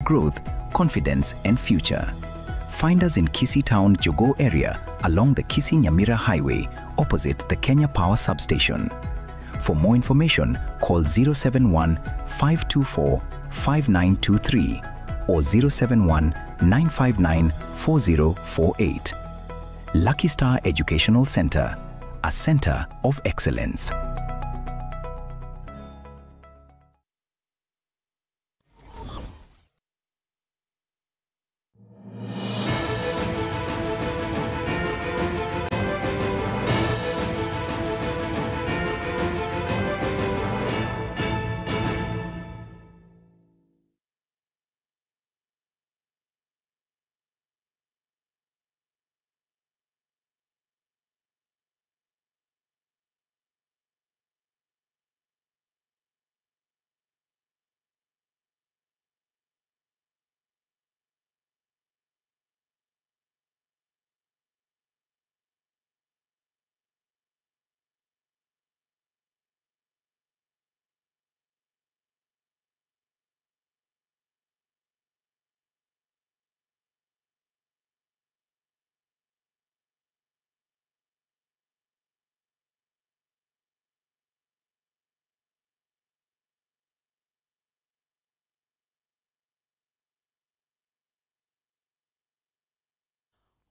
Growth, confidence and future. Find us in Kisii Town, Jogoo area along the Kisii Nyamira Highway opposite the Kenya Power Substation. For more information, call 071 524 5923 or 071 959 4048. Lucky Star Educational Center, a center of excellence.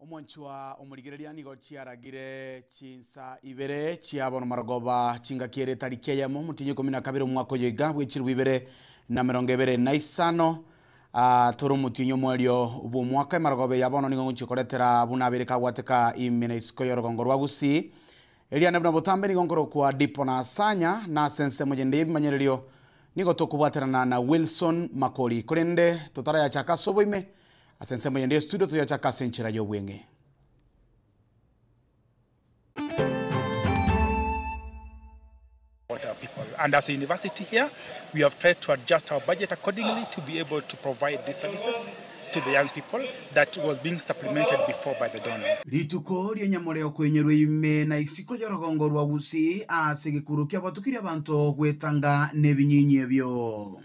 Omonchwa omorigereria nigo chiaragire chinsa ibere chia bono marogoba chingaki ere etariki eyemo omotienyi 12 omwaka oyo iga bwe chilifu 2025. Tore omotienyi omoerio bw'omwaka emarogoba eya bono nigo ngochia koretera buna abere kagwateka ime na isiko y'orogongo rwa Gusii. Eriane buna botambe nigo nkorokwa Dipo na Asanya na ase ensemo yende y'ebimanyererio nigo tokobwaterana na Wilson Makori. Korende totarayachaka ase oboime ase ensemo yende y'estudio toyachaka ase enchera y'obweng'e. our people. And as a university here, we have tried to adjust our budget accordingly to be able to provide these services to the young people that was being supplemented before by the donors. Rituko ri'enyamoreo koinyorwa ime na isiko y'orogongo rwa Gusii ase egekuro ki'abatukirie abanto gwetanga nebinyinyi ebio.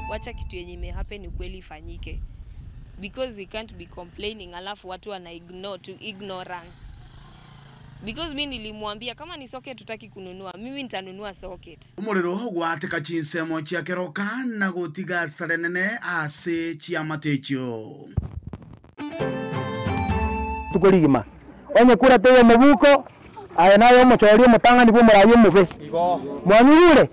Wacha kitu yenye imehappen ukweli ifanyike because we can't be complaining alafu watu wana ignore to ignorance because mi nilimwambia kama ni socket hutaki kununua mimi nitanunua socket. Omorero gwateka chinsemo chia keroka na gotiga asara enene ase chiamate echio. Rituko rigima. Onye kura teiyo omobuko, aye naye omochori omotang'ani bw'omoraia omobe. Mwanyigure?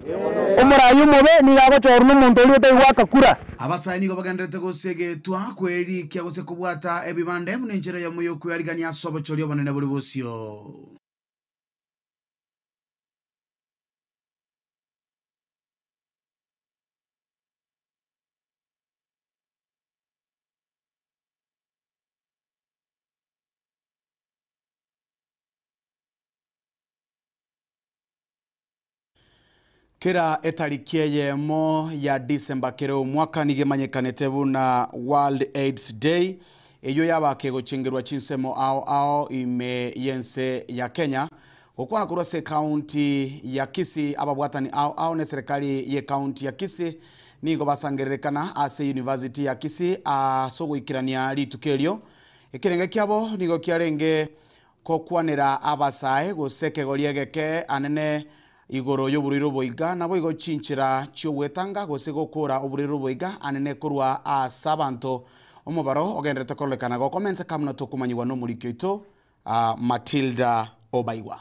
Omoraia omobe nigo agochorwa nomonto oria otari goaka kura. Abasae nigo bagendererete gosegetwa kwerikia gose kobwata ebibande buna enchera eyemo y'okwearigania ase obochori obonene bore bosio. Kera etariki eyemo ya December kera omwaka nigo emanyekanete buna World AIDS Day, eyio yabaka egochengerwa chinsemo ao ao ime y'ense ya Kenya. Gokwana korwa ase ekaunti ya Kisii ababwatani ao ao na eserekari y'ekaunti ya Kisii nigo basangererekana ase University ya Kisii ase ogoikerania rituko erio. Ekerenge kiabo nigo kiarenge gokwanera abasae gose ekegori egeke anene igoro y'oborwaire oboiga naboigo chinchera chi'ogwetanga gose gokora oborwaire oboiga anene korwa ase abanto omobaro ogenderete kororekana gokomenteka buna tokomanyigwa na omoriki oito Matilda Obaigwa.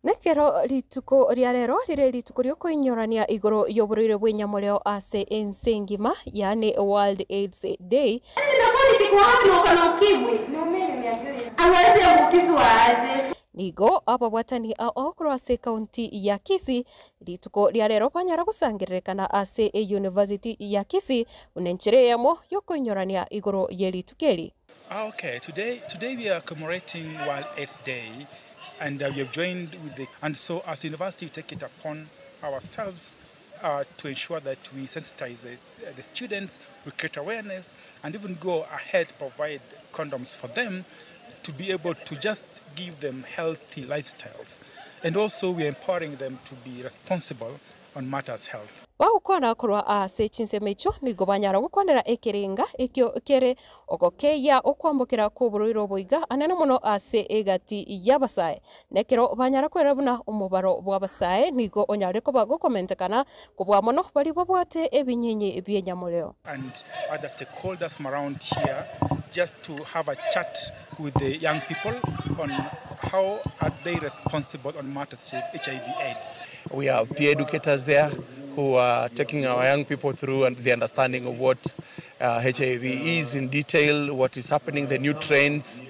Nekero rituko ria rero rire rituko riokoinyorania igoro y'oborwaire bw'enyamoreo ase ense engima, yaani World AIDS Day. Nimekuwa nikikuhaki na uko na ukimwi. Hawezi ambukizwa aje? Nigo ababwatani ao korwa ase ekaunti ya Kisii rituko ria rero banyara gosangererekana ase eyunivasiti ya Kisii buna enchera eyemo yokoinyorania igoro ye rituko eri. Okay, today we are commemorating World AIDS Day, and we have joined with the, and so as a university we take it upon ourselves to ensure that we sensitize the students, we create awareness, and even go ahead provide condoms for them to be able to just give them healthy lifestyles. And also we are empowering them to be responsible on matters health. Bagokwana korwa ase chinsemo echio nigo banyara gokwanera ekerenga ekio kere ogokeia okwambokera kwa oborwaire oboiga anene mono ase egati y'abasae. Na ekero banyara kwerora buna omobaro bw'abasae nigo onyare koba gokomentekana kobua mono baria babwate ebinyinyi bi'enyamoreo. And other stakeholders from around here just to have a chat with the young people on how are they responsible on matters of HIV AIDS. We have peer educators there who are taking our young people through and the understanding of what HIV is in detail, what is happening, the new trends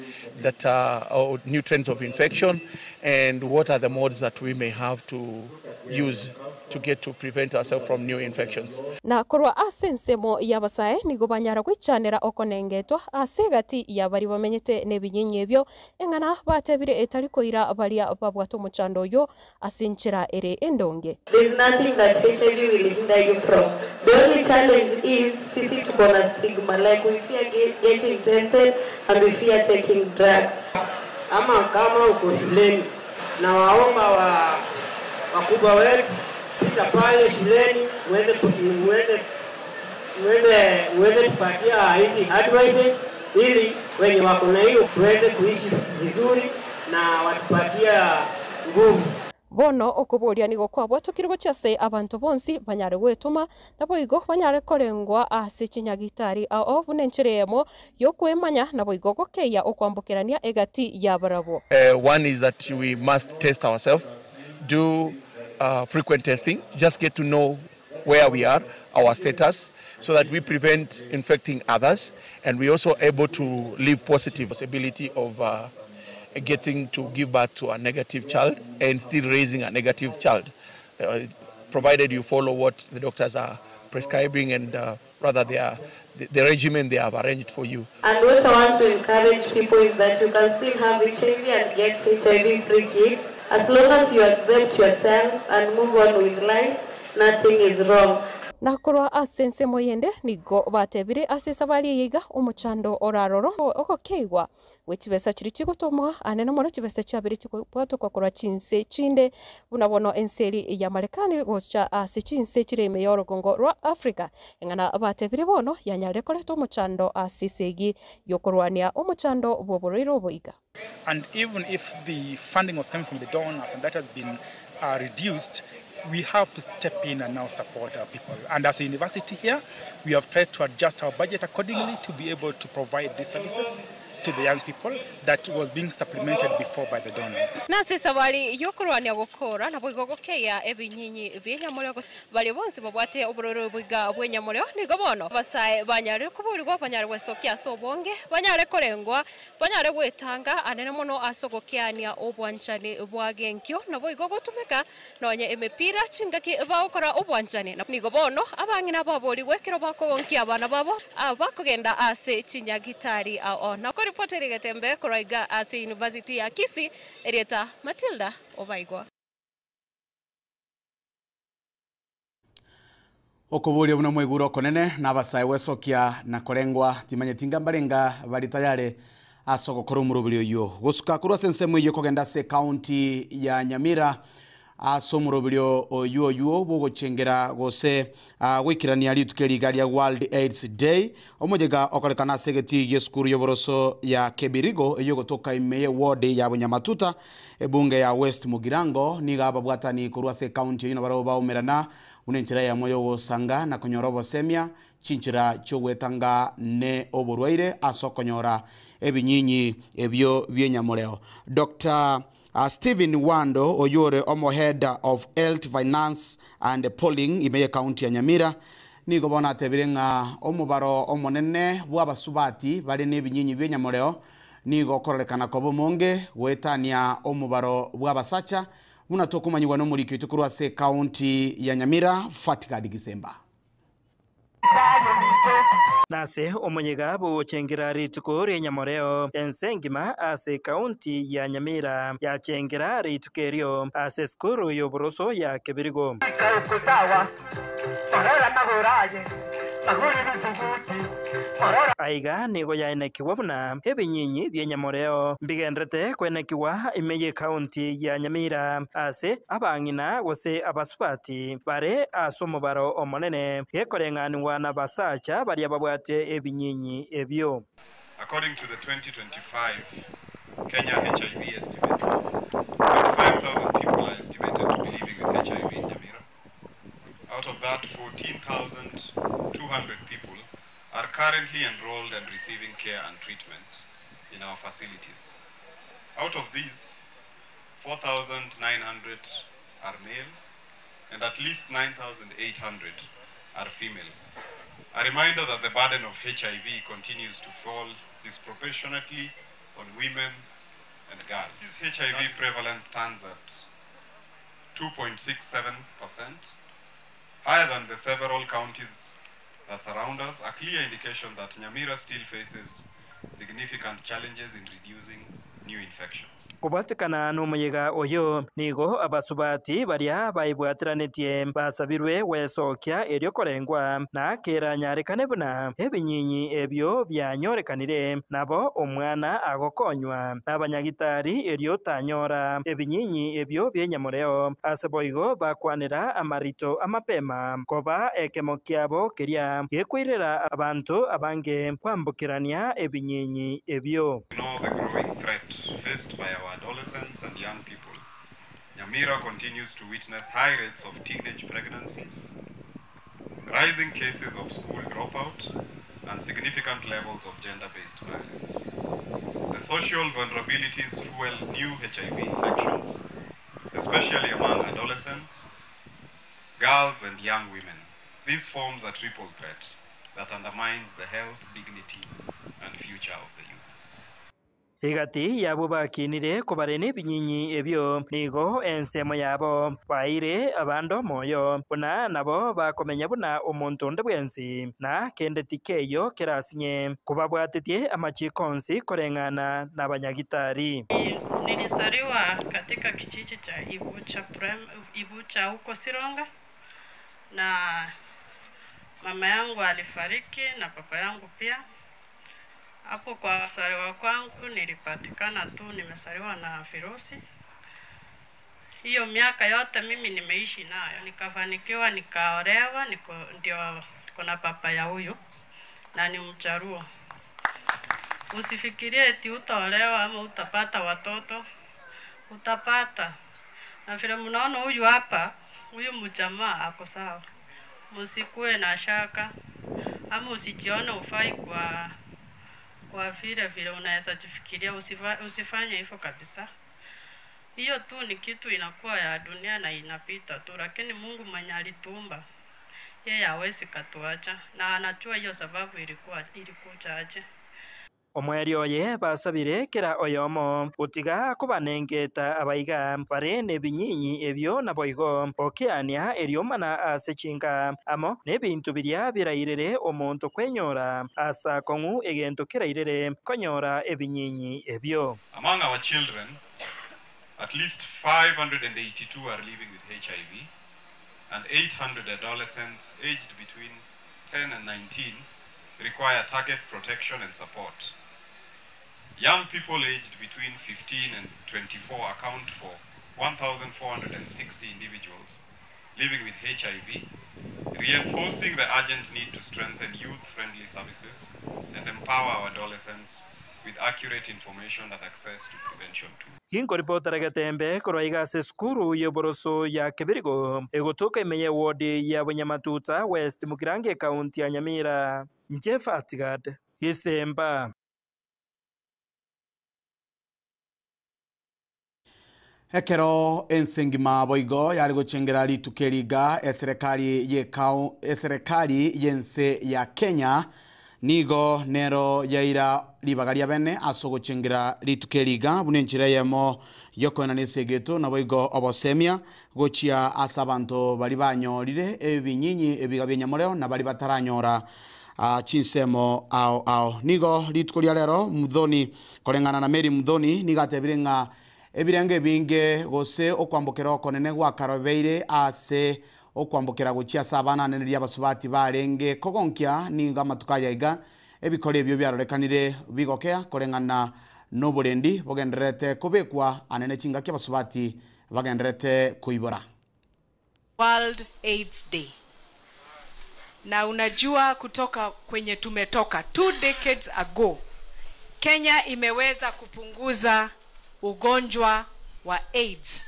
that are, or new trends of infection, and what are the modes that we may have to use to get to prevent ourselves from new infections. Na korwa ase ensemo y'abasae nigo banyara goichanera okonengetwa ase egati ya baria bamenyete nebinyinyi ebio, eng'ana batebire etari koira baria babwate omochando oyo ase enchera ere endonge. There's nothing that HIV will hinder you from. The only challenge is sisi tuko na stigma, like we fear getting tested and we fear taking drugs. Ama kama uko shuleni, na waomba wa wakubwa wetu pita pale shuleni uweze kupatia hizi advices ili wenye wako na hiyo tuweze kuishi vizuri na watupatia nguvu. Bono okoboria nigo kwabwatokire gochia ase abanto bonsi banyare gwetoma naboigo banyare korengwa ase chinyagitari ao buna enchera eyemo yokwemanya naboigo gokeia okwambokerania egati ya barabwo. One is that we must test ourselves, do frequent testing, just get to know where we are, our status, so that we prevent infecting others, and we also able to live positive possibility of getting to give birth to a negative child and still raising a negative child, provided you follow what the doctors are prescribing and rather the regimen they have arranged for you. And what I want to encourage people is that you can still have HIV and get HIV-free kids. As long as you accept yourself and move on with life, nothing is wrong. Na korwa ase ensemo yende nigo batebire ase esabari eye iga omochando oraroro ogokeigwa gwe chibesa chiri chigotomwa anene mono chibesa chiabere chikobwatokwa korwa chinse chinde buna bono enseri ya Marekani gocha ase chinse chire ime ya orogongo rwa Africa. Eng'ana batebire bono yanyare koreta omochando ase esegi yokorwania omochando bwa oborwaire oboiga. And even if the funding was coming from the donors and that has been reduced, we have to step in and now support our people. And as a university here, we have tried to adjust our budget accordingly to be able to provide these services to the young people that was being supplemented before by the donors. Nase sabari yokorwania gokora naboigo gokeia ebinyinyi bienyamoreo bari bonsi babwate obororo boiga bwenyamoreo nigo bono basae banyare kuburirwa banyare gwesokia ase obonge banyare korengwa banyare gwetanga anene mono ase gokeania obwanchani bwa genkio naboigo gotumeka nonye emepira chingaki bagokora obwanchani nigo bono abang'ina baborigwe ekero bakogonkia abana babo abakogenda ase chinyagitari ao na koripoteri getembe koraiga ase University ya Kisii erieta Matilda Obaigwa. Okoboria buna mwiguro okonene n'abasae gwesokia na korengwa timanyeti nga mbarenga bari tayari ase ogokora omoroberi oyo gosuka korwa ase ensemo eywo kogenda ase ekaunti ya Nyamira ase omoroberi oyo oywo bogochengera gose goikerania rituko eriga ria World AIDS Day omojega okorekana ase egeti gia esukuru y'oboroso ya Kebirigo eyo gotoka ime ye ward ya Bunyamatuta ebunge ya West Mugirango niga ababwatani korwa ase ekaunti eyo nabo baumerana buna enchera eyemo yogosanga na konyora obosemia chinchera chiogwetanga ne oborwaire ase okonyora ebinyinyi ebio bienyamoreo. Dr. Stephen Wando oyore omo head of health finance and polling ime county ya Nyamira nigo bona atebire ng'a omobaro omonene bw'abasubati bari n'ebinyinyi bienyamoreo nigo okorekana koba omonge goetania omobaro bw'abasacha buna tokomanyigwa n'omoriki oito korwa ase county ya Nyamira Fatigadi Gisemba. Nase omonyega bogochengera rituko ria ensengima ase kaunti ya Nyamira yachengera rituko erio ase esukuru y'oboroso ya Kebirigo. Aiga nigo yaenekigwa buna ebinyinyi bi'enyamoreo mbigenderete kwenekigwa ime y'ecounty ya Nyamira ase abang'ina gose abasubati bare ase omobaro omonene gekoreng'anigwa nabasacha baria babwate ebinyinyi ebio. According to the 2025 Kenya HIV estimates, 25,000 people are estimated to be living with HIV in Nyamira. Out of that, 14,200 people are currently enrolled and receiving care and treatment in our facilities. Out of these, 4,900 are male and at least 9,800 are female. A reminder that the burden of HIV continues to fall disproportionately on women and girls. This HIV prevalence stands at 2.67%, higher than the several counties that surround us, a clear indication that Nyamira still faces significant challenges in reducing new infections. Kobwatekana nomoyega oyo nigo abasubati baria baibwateranetie basabirwe gwesokia erio korengwa na keranyarekane buna ebinyinyi ebio byanyorekanire nabo omwana agokonywa n'abanyagitari erio tanyora ebinyinyi ebio bienyamoreo ase boigo bakwanera amarito amapema koba ekemo kiabo keria gekoirera abanto abange kwambukerania ebinyinyi ebio. Ignore the growing threat faced by our adolescents and young people. Nyamira continues to witness high rates of teenage pregnancies, rising cases of school dropout, and significant levels of gender-based violence. The social vulnerabilities fuel new HIV infections, especially among adolescents, girls, and young women. This forms a triple threat that undermines the health, dignity, and future of the youth. Egati yabo bakinire kobare n'ebinyinyi ebio nigo ensemo yabo baire abande omoyo buna nabo bakomenya buna omonto onde bwensi na kende tikeyo kerasinye kobabwatetie amachiko onsi koreng'ana n'abanyagitari. Nilizaliwa katika kijiji cha Ibucha, Prem, Ibucha huko Sironga na mama yangu alifariki na papa yangu pia. Hapo kwa kuzaliwa kwangu nilipatikana tu nimezaliwa na virusi. Hiyo miaka yote mimi nimeishi nayo, nikafanikiwa, nikaolewa, niko ndio niko na papa ya huyu na ni Mjaluo. Usifikirie eti utaolewa ama utapata watoto, utapata. Na vile mnaona huyu hapa, huyu mjamaa ako sawa. Msikuwe na shaka ama usijione ufai kwa kwa vile vile unaweza jifikiria, usifanye hivyo kabisa. Hiyo tu ni kitu inakuwa ya dunia na inapita tu, lakini Mungu mwenye alituumba yeye hawezi katuacha, na anajua hiyo sababu ilikuwa ilikuja aje. Omweri oye basabire kera oyomo gutiga kobanengeta abaiga bare n'ebinyinyi ebio naboigo okeania eriomana ase chinka amo n'ebintu biria birairere omonto kwenyora asa kong'u egento kerairere konyora ebinyinyi ebio. Among our children, at least 582 are living with HIV, and 800 adolescents aged between 10 and 19 require target protection and support. Young people aged between 15 and 24 account for 1,460 individuals living with HIV, reinforcing the urgent need to strengthen youth-friendly services and empower our adolescents with accurate information and access to prevention tools. Ginkoripotera Getembe korwa iga ase esukuru y'oboroso ya Kebirigo egotoka ime ya eward ya Bunyamatuta West Mugirango ekaunti ya Nyamira. Jeff Atigad, Gisemba. Ekero ensengima boigo yari gochengera rituko eriga eserekari yekao eserekari yense ya Kenya nigo nero yaira ribaga ria bene ase ogochengera rituko eriga buna enchera eyemo yokoenana esegeto nabo igo obosemia gochia ase abanto bari banyorire ebinyinyi ebiga bia nyamoreo na bari bataranyora chinsemo ao ao nigo rituko ria rero Muthoni koreng'ana na Mary Muthoni nigo atebire ng'a ebirenge ebinge gose okwambokera okonene gwakarobeire ase Okwambokera gochia ase abana anene riria abasubati barenge kogonkia nigo amatuko aya iga ebikora ebio biarorekanire bigokea koreng'ana noborendi bogendererete kobekwa anene chingaki abasubati bagendererete koibora. World AIDS Day. Na unajua kutoka kwenye tumetoka two decades ago, Kenya imeweza kupunguza ugonjwa wa AIDS.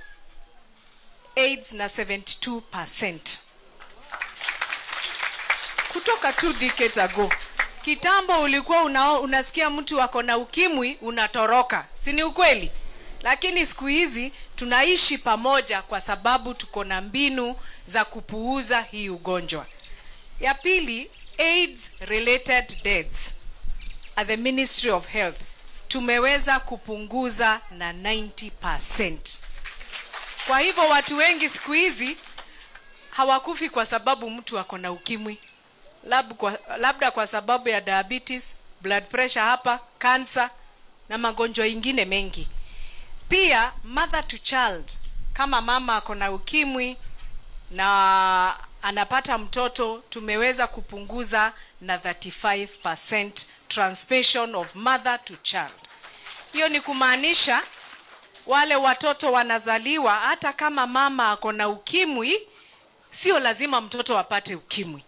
AIDS na 72%. Kutoka two decades ago. Kitambo ulikuwa una, unasikia mtu ako na ukimwi unatoroka, si ni ukweli? Lakini siku hizi tunaishi pamoja kwa sababu tuko na mbinu za kupuuza hii ugonjwa. Ya pili, AIDS related deaths at the Ministry of Health tumeweza kupunguza na 90%. Kwa hivyo watu wengi siku hizi hawakufi kwa sababu mtu ako na ukimwi, labda kwa, labda kwa sababu ya diabetes, blood pressure hapa, cancer na magonjwa ingine mengi. Pia mother to child, kama mama ako na ukimwi na anapata mtoto, tumeweza kupunguza na 35% transmission of mother to child. Hiyo ni kumaanisha wale watoto wanazaliwa, hata kama mama ako na ukimwi, sio lazima mtoto apate ukimwi.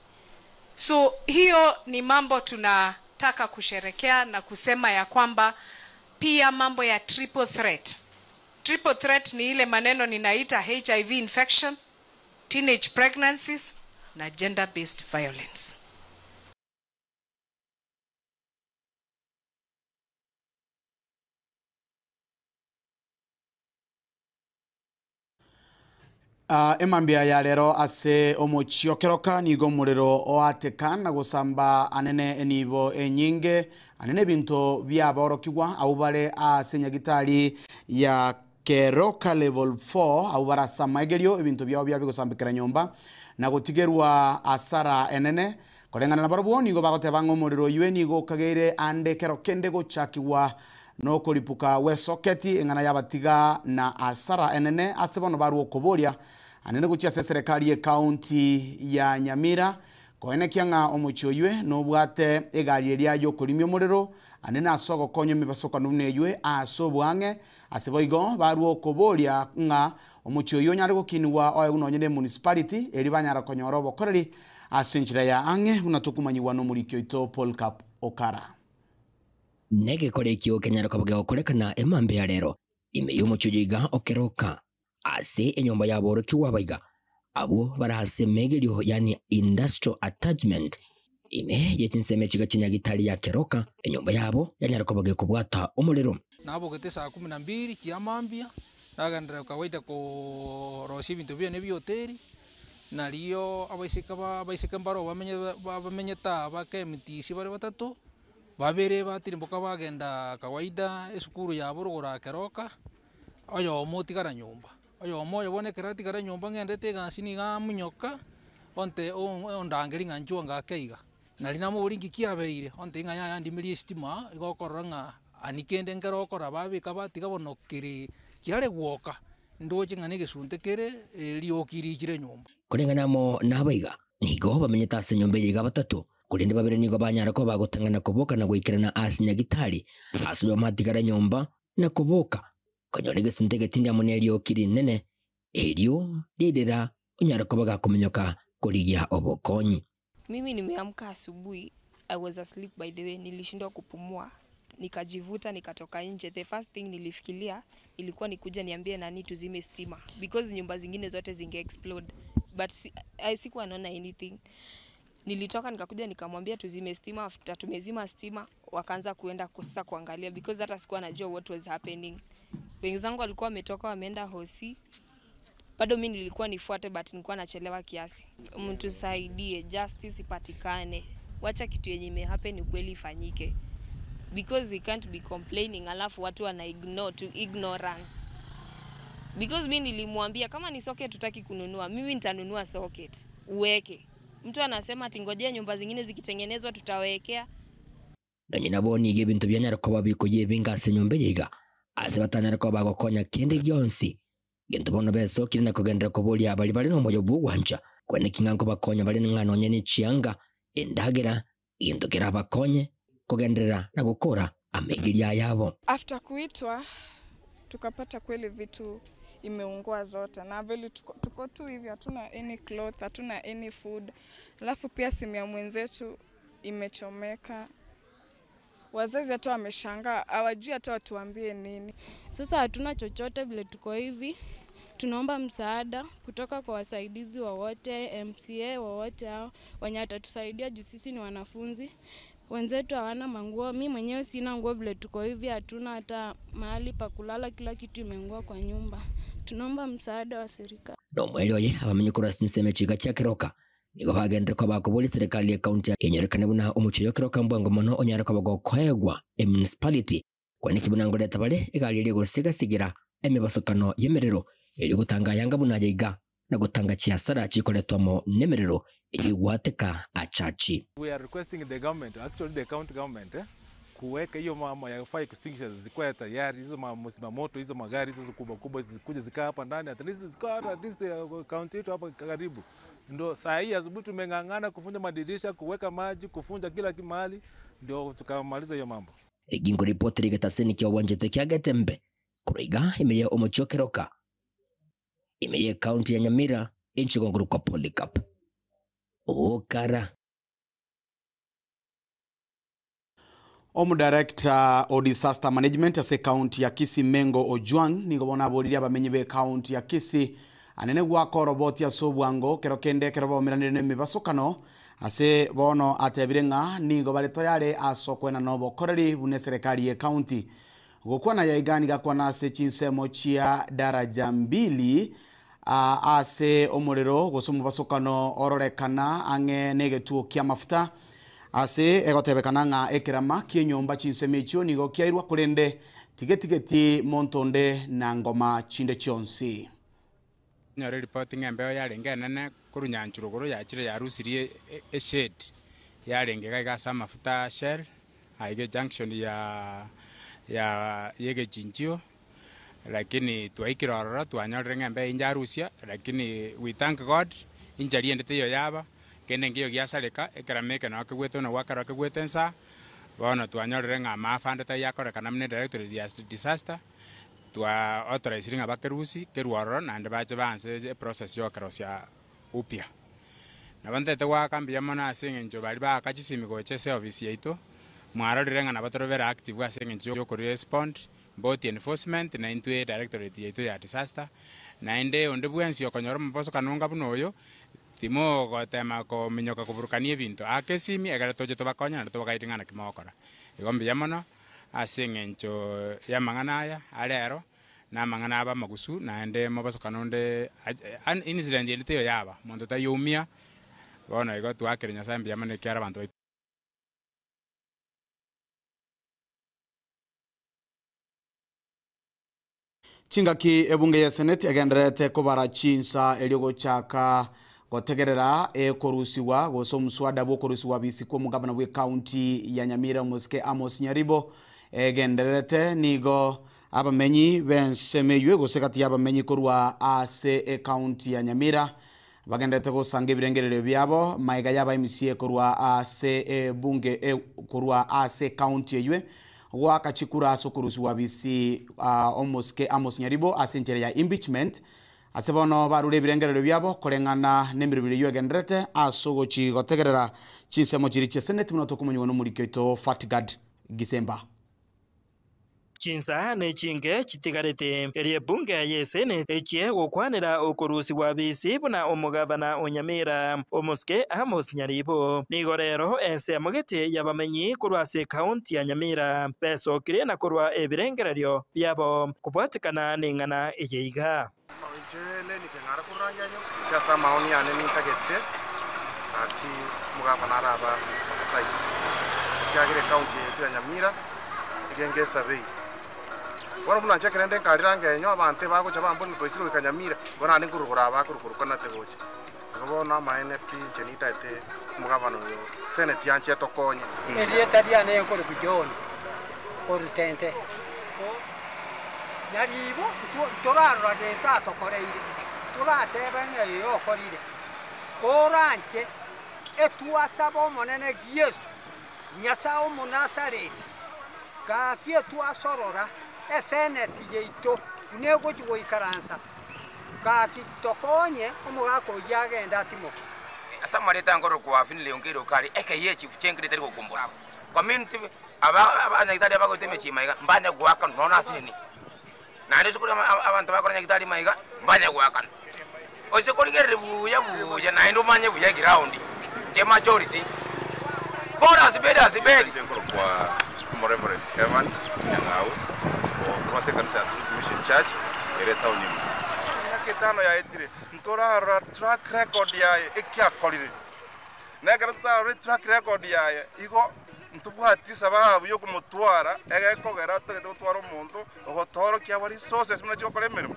So hiyo ni mambo tunataka kusherekea na kusema ya kwamba pia mambo ya triple threat. Triple threat ni ile maneno ninaita HIV infection, teenage pregnancies na gender based violence. Uh, emambia ya rero ase omochio keroka nigo omorero oateka na gosamba anene enibo enyinge anene ebinto biaborokigwa abwo bare ase nyagitari ya keroka level 4 abwo bare ase amaegerio ebinto biabo biabigosambekera nyomba na gotigerwa asara enene koreng'ana na barobwo nigo bagoteba ng'a omorero oywe nigo okageire ande kero kende gochakigwa nokoripuka gwa esoketi eng'ana yabatiga na asara enene ase bono barwa okoboria anene gochia ase eserekari ya ekaunti ya Nyamira koenekia ng'a omochie oywe nobwate egari eria ya okorimia omorero anene ase ogokonya emebasokano buna eywe ase obwang'e ase boigo barwa okoboria ng'a omochie oywo onyare gokinigwa oegwe nonye na emunicipality eri banyara konyora obokoreri ase enchera ya ang'e buna tokomanyiwa na omoriki oito Polycarp Okara. Negekore ekio kenyare koba gegokorekana emambia ya rero ime y'omochie oyo iga okeroka ase enyomba y'aborokigwa abaiga abwo bare ase emegerio yaani industrial attachment ime ye chinsemo echiga chinyagitari ya Keroka enyomba yabo yanyare koba gekobwata omorero. Nabogete saa kumi na mbili chia mambia, nagenderera kawaida korosia ebinto biane bia hoteli, nario abaiseke ba abaiseke mbaro bamenye ba bamenyete aa bake emitisi bare batato, babere batirimboka bagenda kawaida esukuru yabo rogoro aa keroka, oyomo otigara nyomba. Oyomo oyo bono ekero atigara nyomba ng'endete egasi nigo amonyoka, onte ondangeria ng'a inchuo ng'ake iga. Nari namoboria nki kiabeire, ontebia ng'a yaya ndimirie estima, igo okorora ng'a ani kende nkere okora babeka batiga bono kere kiare gwoka, ndoche ng'a na egesunte kere, erioki richire nyomba. Koreng'ana amo nabaiga, nigo bamenyete ase enyomba eye iga batato, korende babere nigo banyara koba bagotang'ana koboka na goikerana ase nyagitari, ase oyomo atigare nyomba na koboka, konyora egesunte egetindi amo nerioki rinene, erio ririra onyare koba gakominyoka korigia obokonyi. Mimi nimeamka asubuhi, I was asleep by the way, nilishindwa kupumua, nikajivuta nikatoka nje. The first thing nilifikiria ilikuwa nikuja niambie nani tuzime stima because nyumba zingine zote zinge explode but si, sikuwa naona anything. Nilitoka nikakuja nikamwambia tuzime stima. After tumezima stima, wakaanza kuenda sasa kuangalia because hata sikuwa najua what was happening. Wenzangu walikuwa wametoka wameenda hosi, bado mi nilikuwa nifuate but nilikuwa nachelewa kiasi. Mtusaidie, justice ipatikane, wacha kitu yenye imehappen ukweli ifanyike because we can't be complaining alafu watu wana ignore to ignorance because mi nilimwambia kama ni socket hutaki kununua, mimi nitanunua socket uweke. Mtu anasema ati ngojea nyumba zingine zikitengenezwa tutawekea. Nonye nabo nigo ebinto bianyare koba bikoyia ebinge ase enyomba eye iga, ase batanyare koba bagokonya kende gionsi. Gento bono besokire na kogenderera koboria baria bare nomoyo bw'ogwancha. Kweneki ng'a nkobakonya bare ng'a nonye ne chianga, endagera, egento kerabakonye kogenderera na gokora amaigerio ayabo. After kuitwa tukapata kweli vitu imeungua zote na vile tuko, tuko tu hivi hatuna any cloth, hatuna any food. Alafu pia simu ya mwenzetu imechomeka. Wazazi hata wameshangaa, hawajui hata watuambie nini. Sasa hatuna chochote vile tuko hivi, tunaomba msaada kutoka kwa wasaidizi wowote, MCA wowote hao wenye watatusaidia juu sisi ni wanafunzi, wenzetu hawana manguo. Mi mwenyewe sina nguo, vile tuko hivi hatuna hata mahali pa kulala, kila kitu imeungua kwa nyumba. Tunaomba msaada wa serikali. Nomweri oye abamenyi korwa ase ensemo echiga chia Keroka nigo bagenderere koba bakoboria eserekari ye county enyorekane buna omochie oyo Keroka mbwango mono onyare koba gokoegwa emunicipality kwaneki buna ngoreta bare egari eria egosigasigera emebasokano y'emerero erio gotanga ayanga buna aya iga na gotanga chiasara chikoretwa amo nemerero eyio egwateka achachi. We are requesting the government, actually the county government, eh, kuweka hiyo mambo ya fire extinguishers zikuwe tayari, hizo mamoto hizo magari hizo kubwa kubwa zikuje zikaa hapa ndani, at least zikaa hata at least county yetu hapa karibu. Ndio saa hii asubuhi tumeng'ang'ana kufunja madirisha, kuweka maji, kufunja kila mahali, ndio tukamaliza hiyo mambo. Egingo ripoti rigetaseni kia wanjete kia Getembe kuroiga imeye omochie o Keroka imeye county ya Nyamira enchigonguru kwa Polycarp Okara. Omudirector o disaster management ase county ya Kisii Mengo Ojwang nigo bono aboririe abamenyi be county ya Kisii anene gwaka oroboti ase obwango kero kende ekero baomeranire na emebasokano ase bono atebire ng'a nigo bare tayari ase okoenana obokoreri buna eserekari ye county. Gokwana yaiga nigo akwana ase chinsemo chia daraja mbili ase omorero gose omobasokano ororekana ang'e na egetuo kia mafuta ase egotebekana ng'a ekerama kia enyomba chinsemo echio nigo kiairwa korende tigetigeti monto onde na ngoma chinde chionsi. Nyore ripoti ng'a embeo yarenge enene korwa nyanchwa rogoro yachire yarusirie eshade yarenge iga iga ase amafuta Shell aiga ejunction ya ya ya egechinchio lakini twaikire ororo twanyorire ng'a embeo eywo yarusia lakini we thank God injury ende teiyo yaba kende nkeiyo giasareka ekerama eke nabo kegwete buna gwakerwa kegwete ensaa bono twanyorire ng'a maafa ande taiyo akorekana buna edirectorate ya disaster twa authorisire ng'a bakerusie kerwe ororo naende bache baanse eprocess ya okerosia upya. Nabo ntaete goaka mbuya mono ase eng'encho baria baaka chisimi gocha ase ofisi yaito, mwarorire ng'a nabo tore very active ase eng'encho ya okorespond both enforcement na intwe directorate yaito ya disaster, naende onde bwensi okonyora omobosokano onga buna oyo, timogotema kominyoka koburukania ebinto, aka esimi ekero toche tobakonye naende tobagaidie ng'a naki mogokora. Igo mbuya mono ase eng'encho y'amang'ana aya arero, na amang'ana abe amagusu, naende mobosokano onde incident ende teiyo yaba, monto taiyoumia, bono igo twakire Nyasaye mbuya mono ekiagera abanto baito. Chingaki ebunge ye Senate egendererete kobara chinsa erio gochaka gotegerera ekorusigwa gose omuswada bw'okorusigwa bisi kw'omogabana bw'ecounty ya Nyamira omosike Amos Nyaribo egendererete nigo abamenyi b'ensemo eywo gose gati y'abamenyi korwa ase ecounty ya Nyamira bagendererete gosanga ebirengererio biabo maega y'aba MCA korwa ase ebunge korwa ase ecounty eywo goaka chikura ase okorusigwa bisi omosike Amos Nyaribo ase enchera ya impeachment ase bono barure ebirengererio biabo koreng'ana na emirobio eywo egendererete ase ogochi gotegerera chinsemo chiri chia senate buna tokomonyigwa na omoriki oito Fatgard Gisemba. Chinsa nechinke chitigarete erio ebunge y'esenate echie gokwanera okorusigwa bisi buna omogavana o Nyamira omosike Amos Nyaribo. Nigo rero ensemo gete y'abamenyi korwa ase ecounty ya Nyamira besokire na korwa ebirengererio biabo kobwatekana neng'ana eye iga. Inche nenike ng'are korora ngenyo, inche ase amaoni ane nintagete gaki omogabana araba oversight, ekiagera ecounty yaito ya Nyamira egenge esurvey. Bono buna inche ekero nde nkarira ngenyo abanto ebagocha bambori twaisire goika Nyamira, bono naende nkorokora aba akorokora nate gocha. Igo bono amaene pi inche nintagete omogabana oyo senate yanche etokonye. Erieta riane nkorokwa John korwa Tente. Nyaribo ntorarora gento atokoreire, toratebe ng'a ee okorire. Koranche etwasaba Omonene Yeso, Nyasae Omonasareti, gaki etwasorora eseneti yaito buna egochia goikaransa, gaki tokonye omogaka oyio agende atimoke. Ase amareta nkorokwa Finlay Ongeri Okari, ekeyia echifu chiankire tari gokumbura. Community aba abanyagitari abagoeta emechie maiga mbanya goakanwa nonya na asinini. Naende ase kori abanto bakora nyagitari maiga mbanya goakanwa. Ase korigereria buya buya naende omanye buya eground inche majority kore asiberi asiberi. Inche nkorokwa Omoreverend Evans Nyang'au korwa ase ekanisa ya Truth Mission Church ere etown ime. Emiaka etano yaetire ntorarora track record yaye eki akorire. Na ekero totararore track record yaye igo ntobwati sababu yokomotwara egekogera totagete gotwara omonto ogotoorokia abo resources buna chigokora emeremo.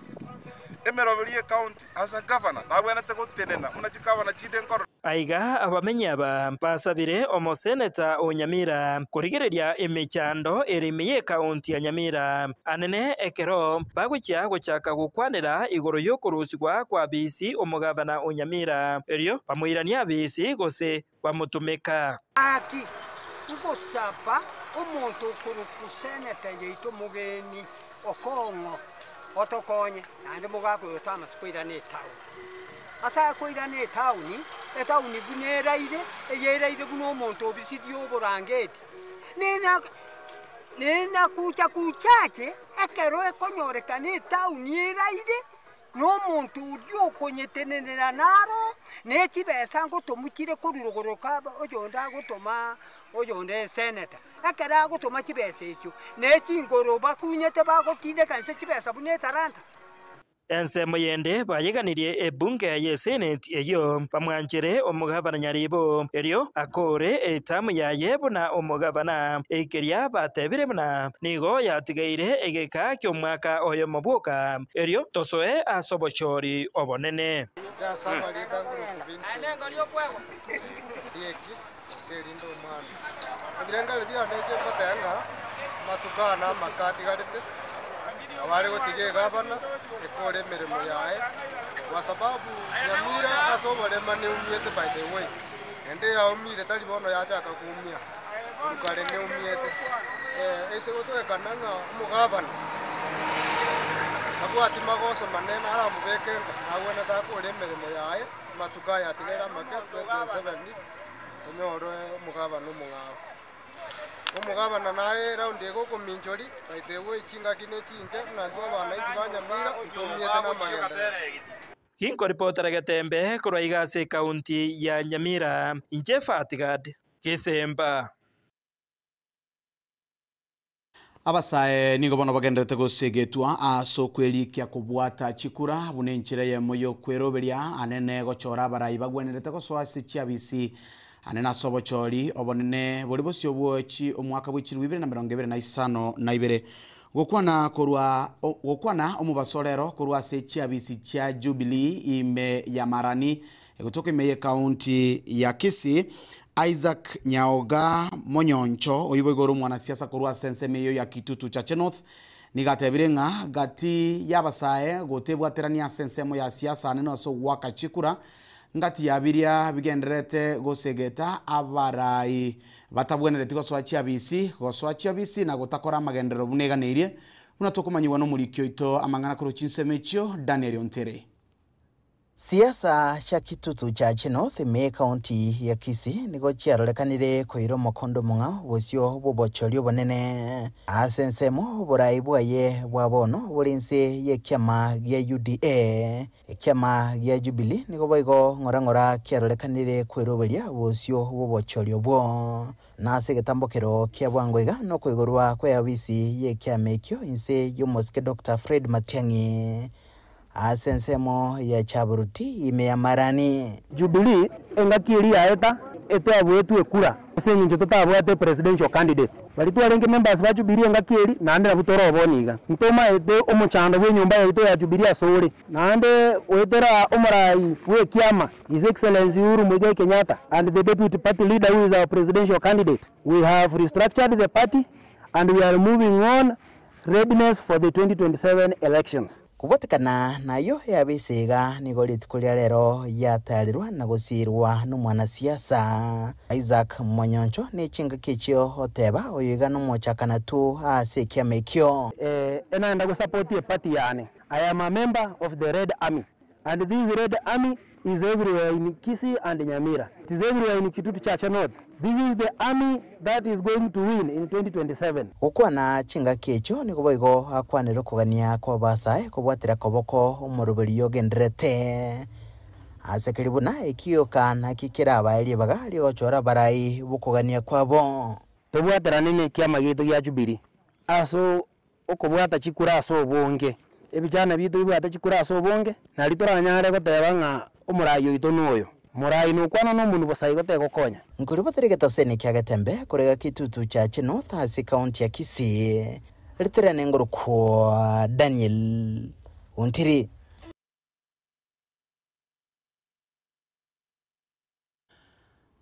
Emeroberi ye county as a governor nabwenerete gotenena buna chigavana chinde nkorora. Aiga abamenyi aba basabire omoseneta o Nyamira korigereria emechando ere ime y'ekaunti ya Nyamira anene ekero bagochia gochaka gokwanera igoro y'okorusigwa kwa Bisi omogavana o Nyamira erio bamoiranie Abisi gose bamotomeka. Gaki, ngosaba omonto okorokwa seneta yaito mogeni okong'o otokonye, naende mogaka oyo Thomas koirana etaoni. Ase akoirana etaoni, etaoni buna eraire, eyeraire buna omonto obisirie oborangeti, nena nena kucha kuchache ekero ekonyorekana etaoni eraire, na omonto oria okonyetenenera naro, ne chibesa ngotomochire korwa rogoro kaba oyonde agotoma oyonde eseneta. Ekero agotoma chibesa echio, ne chingoro bakunyete bagotindeka inse chibesa buna etalanta. Ensemo yende bayeganirie ebunge y'eseneti eyio bamwanchere omogavana Nyaribo erio akore etamu yaye buna omogavana, ekeria batebire buna nigo yatigaire egeka ki'omwaka oyomo bwoka erio tosoe ase obochori obonene. Ende yaumire tari bono yachaka koumia, korwa kare neumiete. Ase gotoekana ng'a omogabana tabwati magoso manene aramobeke nka, nagwenerete akore emeremo yaye, amatuko aya atigaire amake, 2027, tonyore omogabana omong'ao. Omogabana naye round eye gokominchoria, by the way chingaki ne chinke, buna intwe abananchi ba Nyamira, ntoumiete na amagenderero. Ginkoripotera Getembe korwa iga ase ekaunti ya Nyamira, inche Fatgad Gesemba. Abasae nigo bono bagendererete gosegetwa ase okwerikia kobwata chikura buna enchera eyemo y'okweroberia anene gochora abarai bagwenerete gosoa ase chiabisi anene ase obochori obonene bori bosio bwochi omwaka bwe chilifu ibere na emerongo ebere na isano na ibere. Gokwana korwa gokwana omobaso rero korwa ase chiabisi chia Jubilee ime ya Marani egotoka ime y'ekaunti ya Kisii, Isaac Nyaoga Monyoncho oyio boigo ore omwanasiasa korwa ase ensemo eyio ya Kitutu Chache North nigo atebire ng'a gati y'abasae gotebwaterania ase ensemo ya siasa anene ase ogoaka chikura ngati ya biria bigendererete gosegeta abarai batabwenereti gosoa chiabisi, gosoa chiabisi na gotakora amagenderero buna eganeirie, buna tokomanyigwa nomoriki oito amang'ana korwa chinsemo echio, Daniel Ontere. Siasa chia Kitutu Chache North ime ekaunti ya Kisii nigo chiarorekanire koira omokondo omong'ao bosio bw'obochori obonene ase ensemo oborai bwaye bwa bono bore inse y'ekiama gia UDA. Ekiama gia Jubilee nigo boigo ng'ora ng'ora kiarorekanire kweroberia bosio bw'obochori obwo. Na ase egetambokero kia bwango iga nokoigorwa kw'eabisi y'ekiama ekio inse y'omosike Doctor Fred Matiang'i ase ensemo ya Chaburuti ime ya Marani. Jubilee engaki eria yaeta etwabuetwe ekura ase eng'encho totabwate presidential candidate. Baria twarenge members ba Jubilee engaki eria naende nabwo tore oboni iga. Ntomaete omochando bw'enyomba yaito ya Jubilee ase ore. Naende goetera omorai bw'ekiama His Excellency Uhuru Muigai Kenyatta and the deputy party leader who is our presidential candidate, we have restructured the party and we are moving on readiness for the 2027 elections. Kobwatekana nayo eabisi iga nigo rituko ria rero yatarirwa na gosirwa nomwanasiasa Isaac Monyoncho ne chingaki echio oteba oyo iga nomochakana tu ase ekiama ekio. Naenda go support eparty yane. I am a member of the Red Army and this Red Army is everywhere in Kisii and Nyamira. It is everywhere in Kitutu Chache North. This is the army that is going to win in 2027. Gokwana chingaki echio nigo boigo akwanire okogania kwa abasae kobwatera koboko omoroberi ogenderete ase keri buna ekioka naki kerabae ribaga rigochora abarai bokogania kwabo. Tobwaterane na ekiama giaito gia Jubilee ase okobwata chikura ase obonge ebijana bitu bibwate chikura ase obonge nari toranyare goteba ng'a omorai oito noyo morai nokwana na omonwe bosa igo tegokonya. Nkoribotere getaseni kia Getembe korega Kitutu Chache North ase ekaunti ya Kisii, riterane ngorokwa Daniel Ontiri.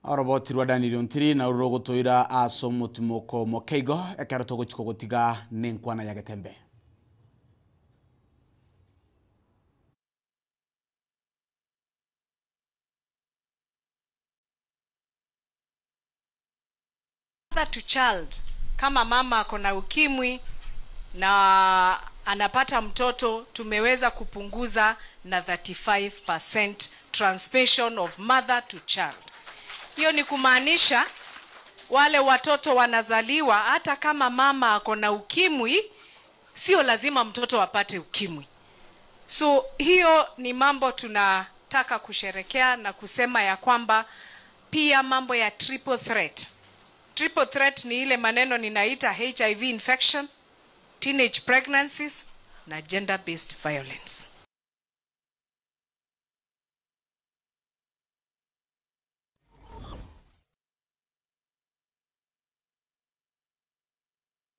Oroboti rwa Daniel Ontiri narwo rogotoira ase omotimoko mokeigo ekero togochia kogotiga na enkwana ya Getembe. Mother to child, kama mama ako na ukimwi na anapata mtoto, tumeweza kupunguza na 35% transmission of mother to child. Hiyo ni kumaanisha wale watoto wanazaliwa, hata kama mama ako na ukimwi, sio lazima mtoto apate ukimwi. So hiyo ni mambo tunataka kusherekea na kusema ya kwamba pia mambo ya triple threat. Triple threat ni ile maneno ninaita HIV infection, teenage pregnancies na gender based violence.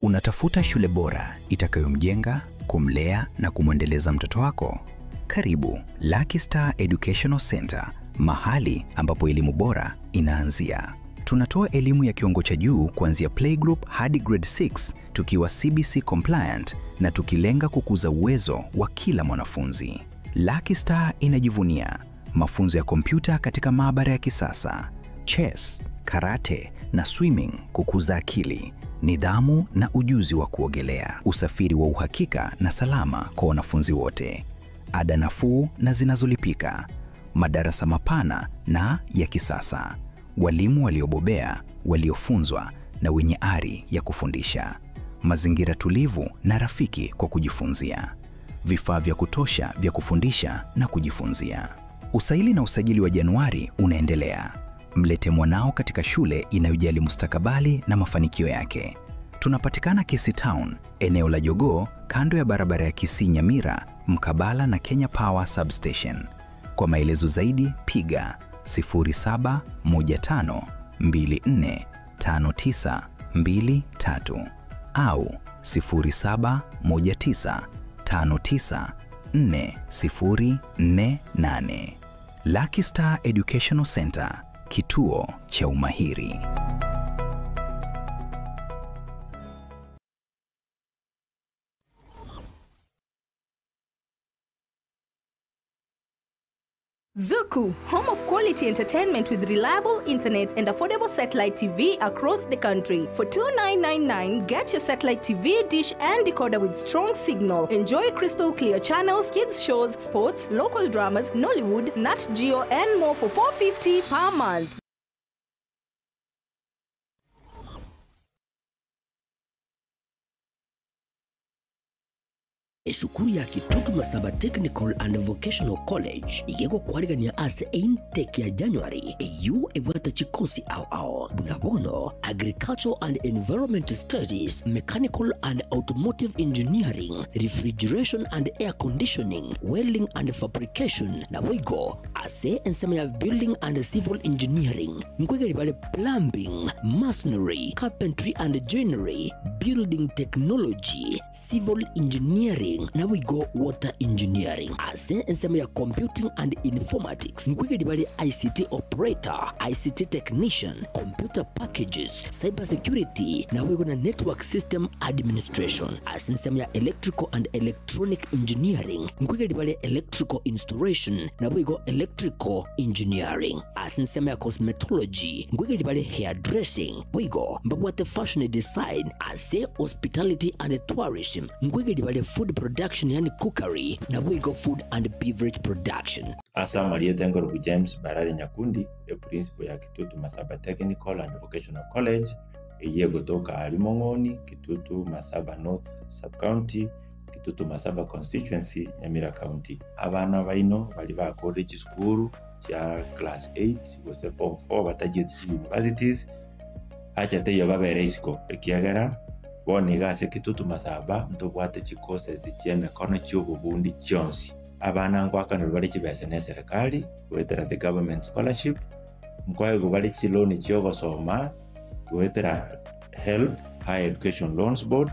Unatafuta shule bora itakayomjenga, kumlea na kumwendeleza mtoto wako? Karibu Lucky Star Educational Center, mahali ambapo elimu bora inaanzia. Tunatoa elimu ya kiwango cha juu kuanzia playgroup hadi grade 6 tukiwa CBC compliant na tukilenga kukuza uwezo wa kila mwanafunzi. Lucky Star inajivunia mafunzo ya kompyuta katika maabara ya kisasa, chess, karate na swimming kukuza akili, nidhamu na ujuzi wa kuogelea, usafiri wa uhakika na salama kwa wanafunzi wote, ada nafuu na zinazolipika, madarasa mapana na ya kisasa, walimu waliobobea, waliofunzwa na wenye ari ya kufundisha, mazingira tulivu na rafiki kwa kujifunzia, vifaa vya kutosha vya kufundisha na kujifunzia. Usaili na usajili wa Januari unaendelea. Mlete mwanao katika shule inayojali mustakabali na mafanikio yake. Tunapatikana Kisii Town, eneo la Jogoo, kando ya barabara ya Kisii Nyamira, mkabala na Kenya Power Substation. Kwa maelezo zaidi piga 0715245923 au 0719594048. Lucky Star Educational Center, kituo cha umahiri. Zuku, home of quality entertainment with reliable internet and affordable satellite TV across the country. For 2999, get your satellite TV, dish and decoder with strong signal. Enjoy crystal clear channels, kids shows, sports, local dramas, Nollywood, Nat Geo and more for 450 per month. Esukuru ya Kitutu Masaba Technical and Vocational College igegokwarigania ase intake ya January eyu ebwata chikosi ao ao buna bono Agricultural and Environment Studies, Mechanical and Automotive Engineering, Refrigeration and Air Conditioning, Welding and Fabrication na boigo Ase ensemo ya Building and Civil Engineering nkoigeria bare Plumbing, Masonry, Carpentry and Joinery, Building Technology, Civil Engineering naboigo Water Engineering. Ase ensemo ya Computing and Informatics nkoigeria bare ICT Operator, ICT Technician, Computer Packages, Cyber Security naboigo na Network System Administration. Ase ensemo ya Electrical and Electronic Engineering nkoigeria bare Electrical Installation naboigo Electrical Engineering. Ase ensemo ya Cosmetology nkoigeria bare Hairdressing boigo mbabwate Fashion Design. Ase Hospitality and Tourism nkoigeria bare Food Production yaani Cookery naboigo Food and Beverage Production. Ase amarieta enkorokwa James Barari Nyakundi, eprinciple ya Kitutu Masaba Technical and Vocational College, eyio egotoka aria Mong'oni, Kitutu Masaba North Sub-County, Kitutu Masaba Constituency, Nyamira County. Abana baino baria bakorire chisukuru chia class 8 gose form 4 batachieti chi universities, acha teiyo babere isiko ekiagera bono iga ase Kitutu Masaba ntobwate chicourses chi'emekono chi'obobundi chionsi. Abana ngoakanerwa bare chibesa ne eserekari goetera the government scholarship, nkoegwa bare chiloan chi'ogosoma goetera HELB, Higher Education Loans Board,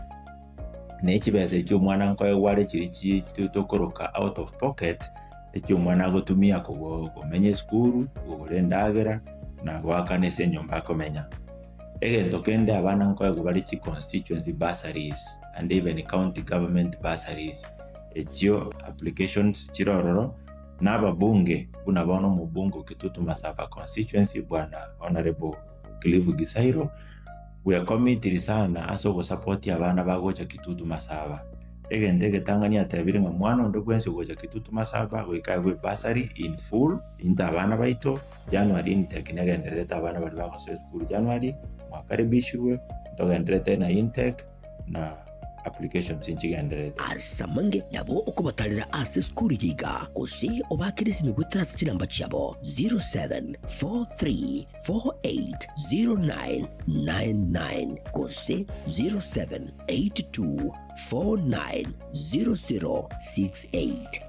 ne chibesa echio omwana nkoegwa are chiria chi tokoroka out of pocket, echio omwana agotumia kogo komenya esukuru, kogora endagera, na goakana ase enyomba akomenya. Egento kende abana nkoegwa bare chi constituency bursaries and even county government bursaries, echio applications chire ororo, na ababunge buna bono omobunge o Kitutu Masaba constituency bwana Honourable Cliff Gisairo, bwekomitiri sana ase ogosupport abana bagocha Kitutu Masaba. Egento egetang'ani atebire ng'a mwana onde bwensi ogocha Kitutu Masaba goika aegwe ebursary in full, into abana baito, January intake negendererete abana baria bagosoa esukuru January, mwakaribishirwe, ntogendererete na intake na applications nchigendererete. Ase amange nabo okobatarera ase esukuru eye iga, gose obaakere esimi goetera ase chinamba chiabo 0743480999 gose 0782490068.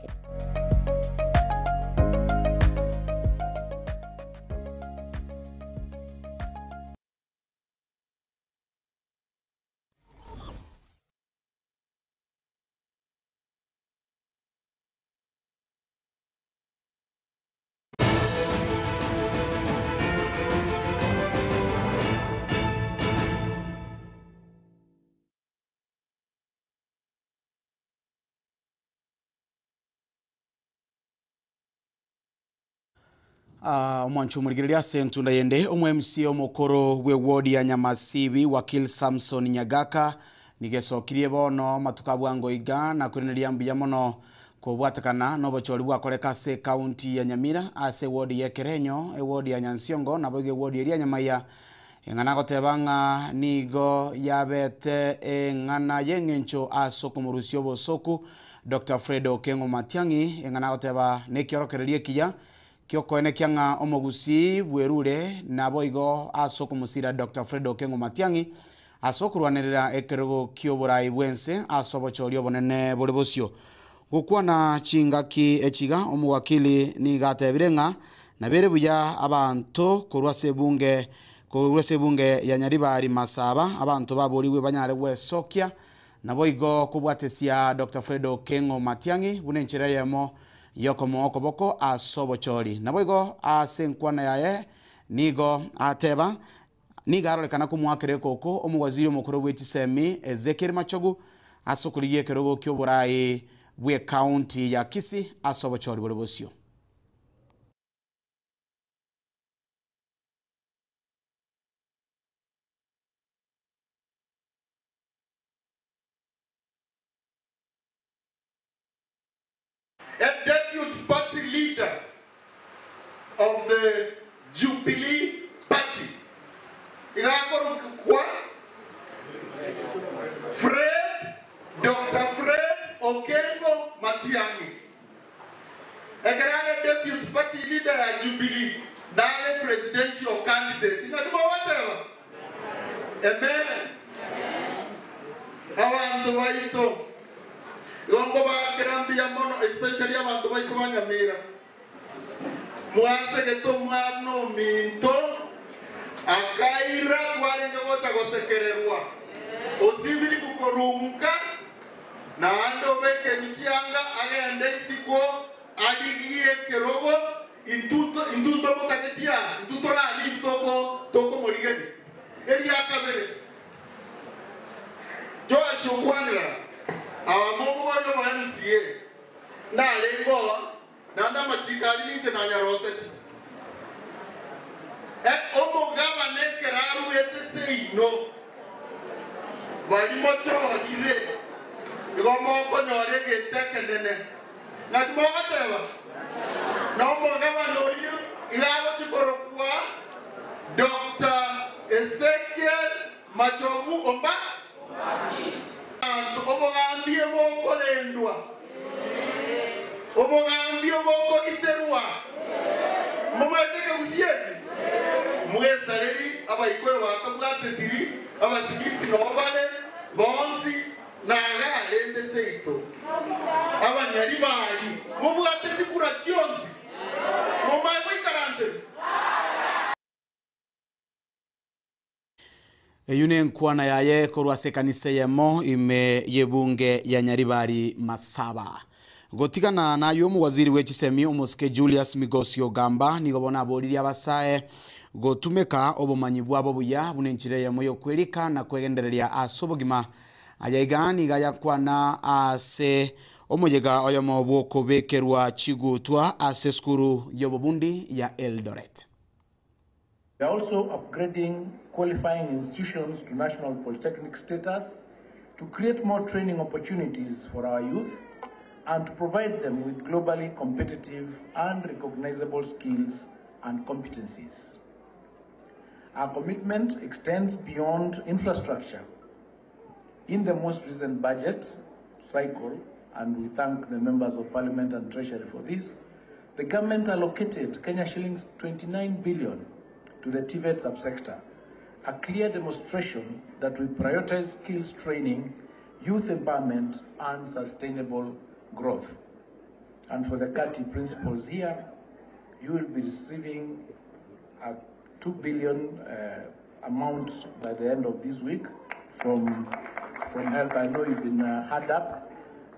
Ah, omwancho omorigereria ase entunda yende omo MCA omokoro bwe ward ya Nyamasibi Wakil Samson Nyagaka nigesokirie bono matuko abwango iga na koiraneria mbuya mono kobwatekana na obochori bwakoreka ase ekaunti ya Nyamira ase eward ya Ekerenyo, eward ya Nyansiongo nabo igo eward eria ya Nyamaiya eng'ana agoteba ng'a nigo yabete eng'ana y'eng'encho ase okomorusia obosoku Dr. Fred Okengo Matiang'i eng'ana agoteba nekiorokererio ekiya Kiokoenekia ng'a omogusii bwerure naboigo ase okomosira Doctor Fred Okengo Matiang'i ase okorwanerera ekerogo ki'oborai bw'ense ase obochori obonene bore bosio. Gokwana chingaki echiga omowakili nigo atebire ng'a nabere buya abanto korwa ase ebunge korwa ase ebunge ya Nyaribari Masaba abanto baborigwe banyare gwesokia Naboigo kobwatesia Doctor Fred Okengo Matiang'i buna enchera eyemo y'okomoa okoboko ase obochori. Naboigo ase enkwana yaye nigo ateba, Nigo arorekana komoakera ekoko omowaziri omokoro bwe chisemi Ezekiel Machogu ase okorigia ekerogo ki'oborai bw'ecounty ya Kisii ase obochori bore bosio. A deputy party leader of the Jubilee Party iga akorokwa Fred Doctor Fred Okengo Matiang'i. Ekero are deputy party leader ya Jubilee nare presidential candidate. Naki mogoteba? Amen. Abanto baito igo nkobaakera mbuya mono especially abanto baito ba Nyamira. Mwasegete omwana ominto, akaira twarenge gocha gosekererwa, osibiriku korunka, naende obekerwe chianga agende isiko arigie ekerogo, intwe ntomotageti aa, intwe torarindwe tokomorigeria. Eria kabere, Joash okwanera aba mobogoria obo MCA, narenge oo, naende amachiko aria ninche nanyaroseti. Omogabane ekero aruete seino, baria mochorire, igo mokonyora egento ekenene. Naki mogoteba? Na omogabane oyio iga agochia korokwa Doctor Ezekiel Machogu Omba. Obogambi bokorendwa, obogambi bokogiterwa. Momaete ekegusii eki? Mwesareri abaikoyo batabwate siri, abasigisi nao bare bonsi, na iga arende seito abanyaribari. Mobwate chikura chionsi, momae goikaransera. Eyio nenkwana yaye korwa ase ekanisa eyemo ime y'ebunge ya Nyaribari Masaba. Gotigana nayio omowaziri bwe chisemi omosike Julius Migosi Ogamba nigo bono aboririe abasae gotumeka obomanyi bwabo buya buna enchera eyemo y'okwerika na kwegendereria ase obogima. Aya iga nigo ayakwana ase omoyega oyomo bw'okobekerwa chigutwa ase esukuru y'obobundi ya Eldoret. We are also upgrading qualifying institutions to national polytechnic status to create more training opportunities for our youth and to provide them with globally competitive and recognizable skills and competencies. Our commitment extends beyond infrastructure. In the most recent budget cycle, and we thank the members of Parliament and Treasury for this, the government allocated Kenya shillings 29 billion to the TVET subsector, a clear demonstration that we prioritize skills training, youth empowerment, and sustainable growth. And for the CATI principals here, you will be receiving a 2 billion amount by the end of this week from help. I know you've been hard up.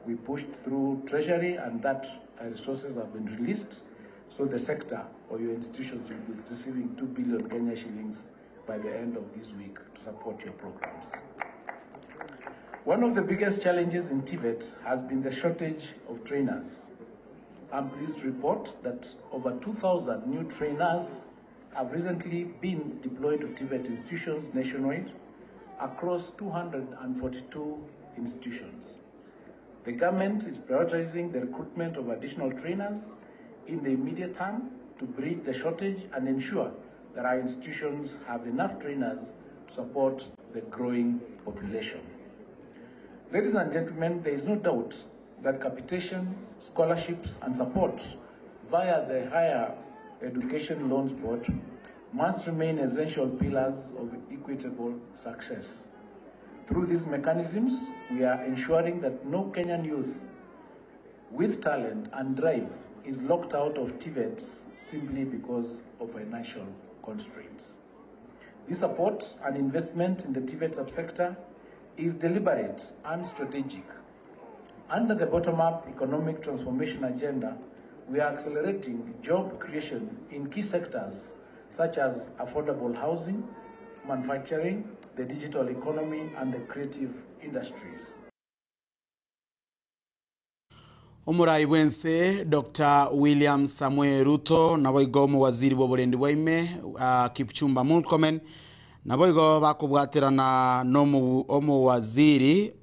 We pushed through Treasury and that resources have been released. So the sector or your institutions will be receiving 2 billion Kenya shillings by the end of this week to support your programs. One of the biggest challenges in TVET has been the shortage of trainers. I'm pleased to report that over 2,000 new trainers have recently been deployed to TVET institutions nationwide across 242 institutions. The government is prioritizing the recruitment of additional trainers in the immediate term to bridge the shortage and ensure that our institutions have enough trainers to support the growing population. Ladies and gentlemen, there is no doubt that capitation, scholarships, and support via the Higher Education Loans Board must remain essential pillars of equitable success. Through these mechanisms, we are ensuring that no Kenyan youth with talent and drive is locked out of TVETs simply because of financial constraints. This support and investment in the TVET subsector is deliberate and strategic. Under the bottom-up economic transformation agenda, we are accelerating job creation in key sectors such as affordable housing, manufacturing, the digital economy, and the creative industries. Omorai bw'ense Doctor William Samoei Ruto naboigo omowaziri bw'oborendi bwa ime Kipchumba Murkomen naboigo bakobwaterana nomowaziri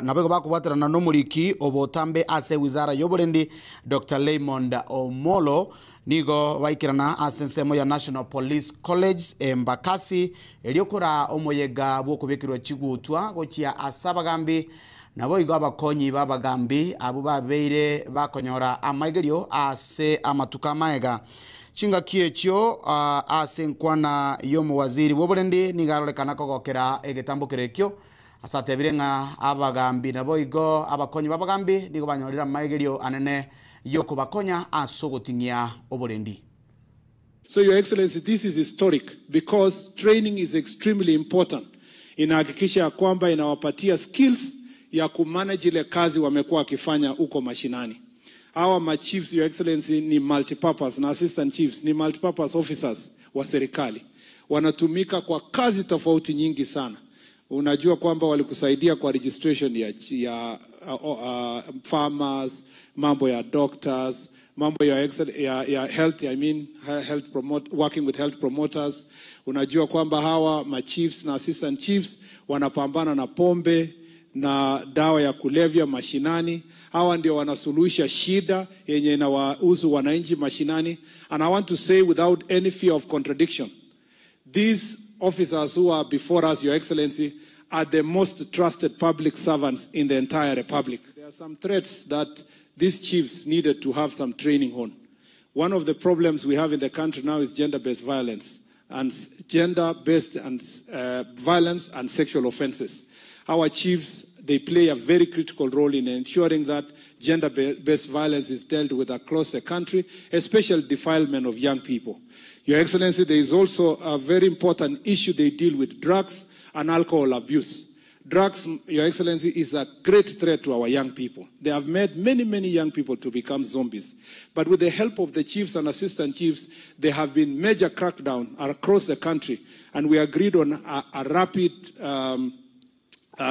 naboigo bakobwaterana nomoriki obotambe ase ewizara y'oborendi Doctor Raymond Omolo nigo baikerana ase ensemo ya National Police College Embakasi erio koraa omoyega bw'okobekerwa chigutwa gochia ase abagambi Naboigo abakonyi b'abagambi abwo babeire bakonyora amaigerio ase amatuko amaega. Chingaki echio ase enkwana y'omowaziri bw'oborendi nigo arorekana kogokera egetambokero ekio. Ase atebire ng'a abagambi naboigo abakonyi b'abagambi nigo banyorire amaigerio anene y'okobakonya ase ogoting'ia oborendi. So Your Excellency, this is historic because training is extremely important. Inahakikisha ya kwamba inawapatia skills ya kumanage ile kazi wamekuwa wakifanya huko mashinani. Hawa machiefs, Your Excellency, ni multipurpose na assistant chiefs ni multipurpose officers wa serikali, wanatumika kwa kazi tofauti nyingi sana. Unajua kwamba walikusaidia kwa registration ya, ya farmers, mambo ya doctors, mambo ya, excel, ya, ya health, I mean, health promote, working with health promoters. Unajua kwamba hawa machiefs na assistant chiefs wanapambana na pombe na dawa ya kulevya mashinani. Hawa ndio wanasuluhisha shida yenye inawahusu wananchi mashinani. And I want to say without any fear of contradiction, these officers who are before us, Your Excellency, are the most trusted public servants in the entire republic. There are some threats that these chiefs needed to have some training on. One of the problems we have in the country now is gender-based violence and gender-based and violence and sexual offenses. Our chiefs, they play a very critical role in ensuring that gender-based violence is dealt with across the country, especially defilement of young people. Your Excellency, there is also a very important issue they deal with, drugs and alcohol abuse. Drugs, Your Excellency, is a great threat to our young people. They have made many, many young people to become zombies. But with the help of the chiefs and assistant chiefs, there have been major crackdown across the country. And we agreed on a rapid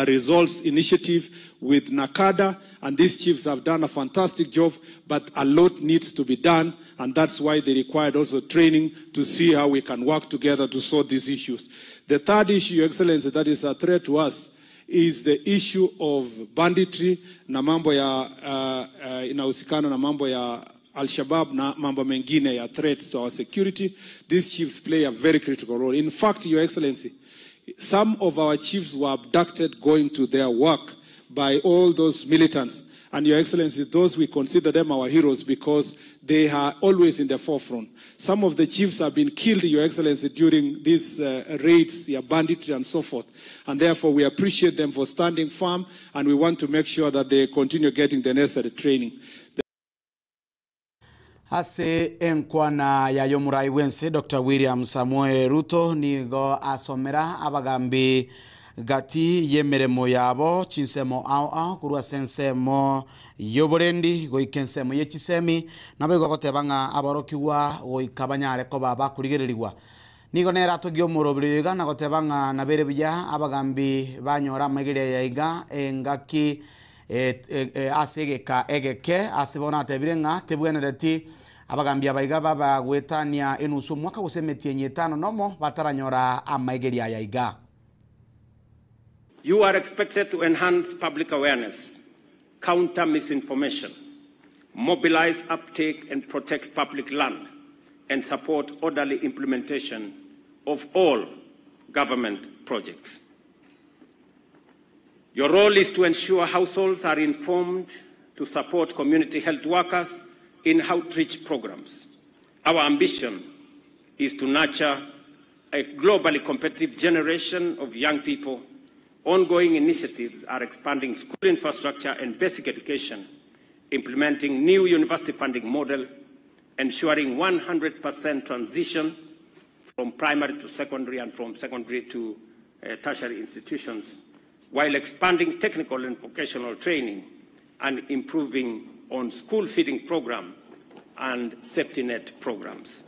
results initiative with NACADA, and these chiefs have done a fantastic job, but a lot needs to be done, and that's why they required also training to see how we can work together to sort these issues. The third issue, Your Excellency, that is a threat to us is the issue of banditry na mambo ya inahusikana na mambo ya Al-Shabaab na mambo mengine ya threats to our security. These chiefs play a very critical role. In fact, Your Excellency, some of our chiefs were abducted going to their work by all those militants. And Your Excellency, those we consider them our heroes because they are always in the forefront. Some of the chiefs have been killed, Your Excellency, during these raids, yeah, banditry and so forth. And therefore, we appreciate them for standing firm, and we want to make sure that they continue getting the necessary training. Ase enkwana yayo murai bwense Dr. William Samoei Ruto nigo asomera abagambi gati yemeremo yabo chinsemo ao ao kurwa sensemo yoborendi goika ensemo yechisemi nabo igo goteba ng'a aborokigwa goika banyare koba bakurigererigwa nigo nere atogia omorobiri iga na goteba ng'a nabere buya abagambi banyora amageria yaiga engaki ase egeka egeke ase bono atebire ng'a tebwenereti abagambi abaiga babagwetania enusu omwaka gose emetienyi etano nomo bataranyora amaigeria yaiga. You are expected to enhance public awareness, counter misinformation, mobilize uptake and protect public land, and support orderly implementation of all government projects. Your role is to ensure households are informed to support community health workers in outreach programs. Our ambition is to nurture a globally competitive generation of young people. Ongoing initiatives are expanding school infrastructure and basic education, implementing new university funding model, ensuring 100% transition from primary to secondary and from secondary to tertiary institutions, while expanding technical and vocational training and improving on school feeding program and safety net programs.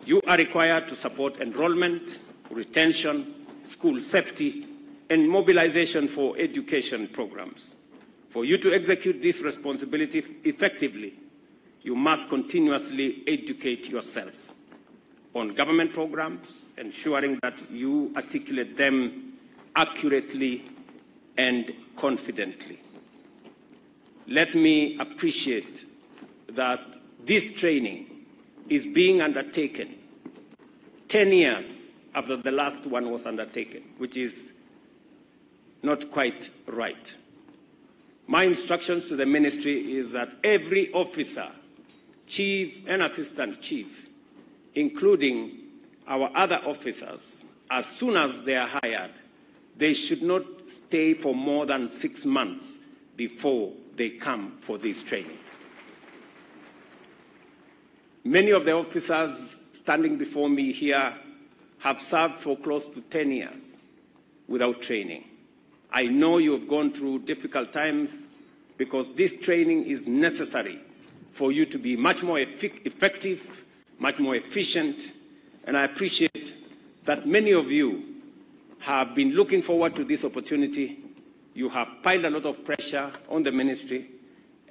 You are required to support enrollment, retention, school safety, and mobilization for education programs. For you to execute this responsibility effectively, you must continuously educate yourself on government programs, ensuring that you articulate them accurately and confidently. Let me appreciate that this training is being undertaken 10 years after the last one was undertaken, which is not quite right. My instructions to the ministry is that every officer, chief and assistant chief, including our other officers, as soon as they are hired, They should not stay for more than 6 months before they come for this training. Many of the officers standing before me here have served for close to 10 years without training. I know you have gone through difficult times because this training is necessary for you to be much more effective, much more efficient, and I appreciate that many of you have been looking forward to this opportunity. You have piled a lot of pressure on the ministry,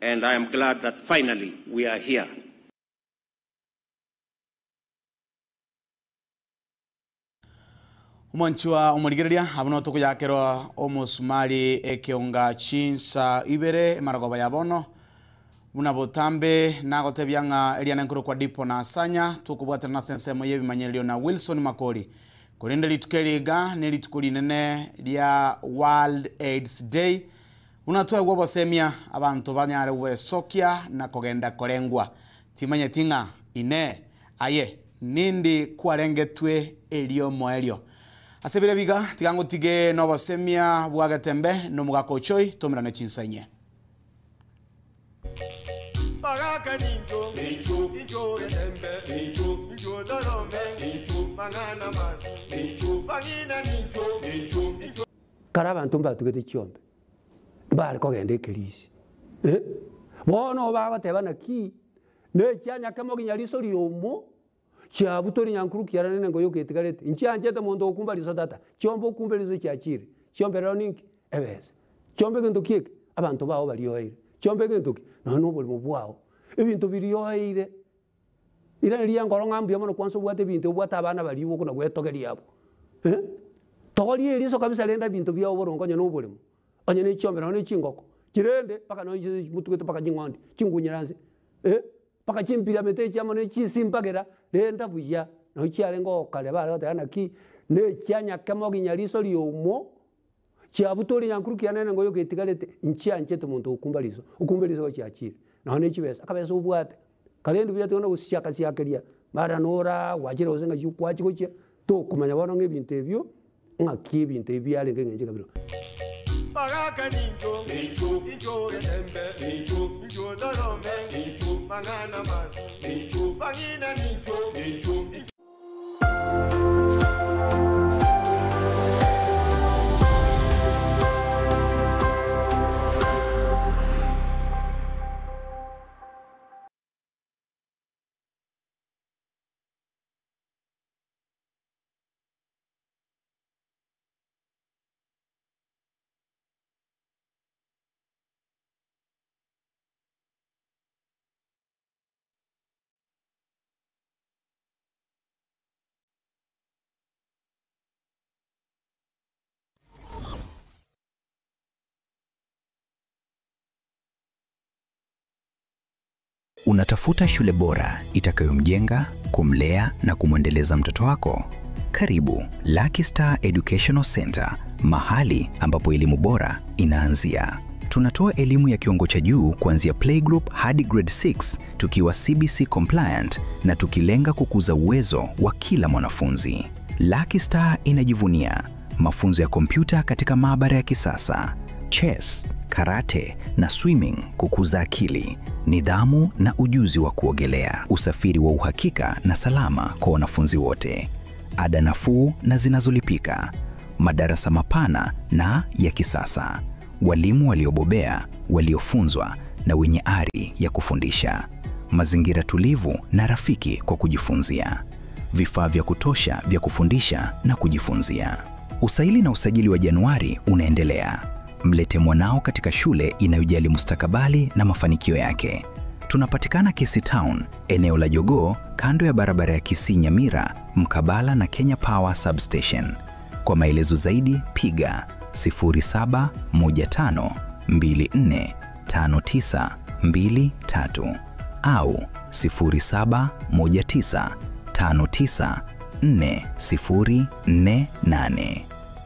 and I am glad that finally we are here. Omwanchwa omorigereria abwo notokoyakerwa omosumari ekeonga chinsa ibere emarogoba ya bono buna botambe nagotebia ng'a eriana enkoro kwa dipo na asanya tokobwatana ase ensemo ya ebimanyererio na Wilson Makori korende rituko eri iga ne rituko rinene ria World AIDS Day buna twegwa obosemia abanto banyare gwesokia na kogenda korengwa timanyeti ng'a ine aye nindi kwarengetwe erio moerio ase bire biga tiga ngotige na obosemia bwa getembe na omogaka ochoi tomerane chinsa inye. Baraka ninjo, ninjo, ninjo getembe, ninjo, ninjo dorome, ninjo, manana masi, ninjo, bangina ninjo, ninjo, ninjo. Kare abanto mbatugete chiombe, mbare kogenda ekerisi. Eh? Bono bagoteba naki, nechianya kemo ginya riso riomo, chiabutori nyankuru kiarane nengo yoketigarete. Nchianchete monto okumba riso tata, chiombe okumbe riso chiachire. Chiombe rero ninki? Ebesa. Chiombe gento kieke, abanto bao barioeire. Chiombe gento ki, nonya na oborimo bwao. Ebinto birioeire. Rirana ria nkoro ng'a mbuya mono kwansa obwate ebinto obwate abana baria okona gwetogeria abwo. Eh? Togoria eriso kabisa rende ebinto biao boronge onye na oboremo, onye na echiombe nonya na echingoko, chirende mpaka nonya motugete mpaka ching'ondi, chingunyera nse, eh? Mpaka chimpiramete echi amo na echisimbagera, renda buya, nonya chiarenge okare bare goteba naki, na echianyakemo ginya riso riomo, chiabutore nyankuru kiane nengo yoketigarete, nchianchete monto okumba riso, okumbe riso gochiachire, nonya na echibesa, akabesa obwate, karende buya tiga nagosiaka siakeria, mara nora gwachire gose ng'aki okwachi gochia, tokomanya bono ng'a ebinto ebio, ng'aki ebinto ebi biarenge eng'encho ekabiro. Baraka ninjo, ninjo, ninjo getembe, ninjo, ninjo dorome, ninjo, manana masi, ninjo, bangina ninjo, ninjo, ninjo. Unatafuta shule bora itakayomjenga, kumlea na kumwendeleza mtoto wako? Karibu Lucky Star Educational Center, mahali ambapo elimu bora inaanzia. Tunatoa elimu ya kiwango cha juu kuanzia playgroup hadi grade 6 tukiwa CBC compliant na tukilenga kukuza uwezo wa kila mwanafunzi. Lucky Star inajivunia mafunzo ya kompyuta katika maabara ya kisasa, chess, karate na swimming kukuza akili, nidhamu na ujuzi wa kuogelea, usafiri wa uhakika na salama kwa wanafunzi wote, ada nafuu na zinazolipika, madarasa mapana na ya kisasa, walimu waliobobea, waliofunzwa na wenye ari ya kufundisha, mazingira tulivu na rafiki kwa kujifunzia, vifaa vya kutosha vya kufundisha na kujifunzia. Usaili na usajili wa Januari unaendelea. Mlete mwanao katika shule inayojali mustakabali na mafanikio yake. Tunapatikana Kisii Town, eneo la Jogoo, kando ya barabara ya Kisii Nyamira, mkabala na Kenya Power Substation. Kwa maelezo zaidi piga 0715245923 au 0719594048.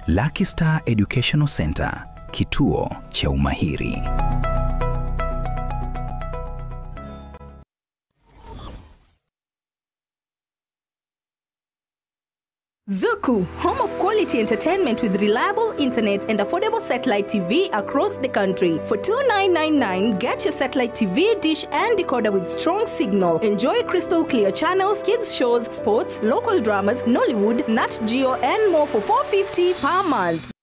Lucky Star Educational Center, kituo cha umahiri. Zuku, home of quality quality entertainment with reliable internet and affordable satellite TV across the country. For 2999, get your satellite TV, dish, and decoder with strong signal. Enjoy crystal clear channels, kids shows, sports, local dramas, Nollywood, Nat Geo, and more for 450 per month.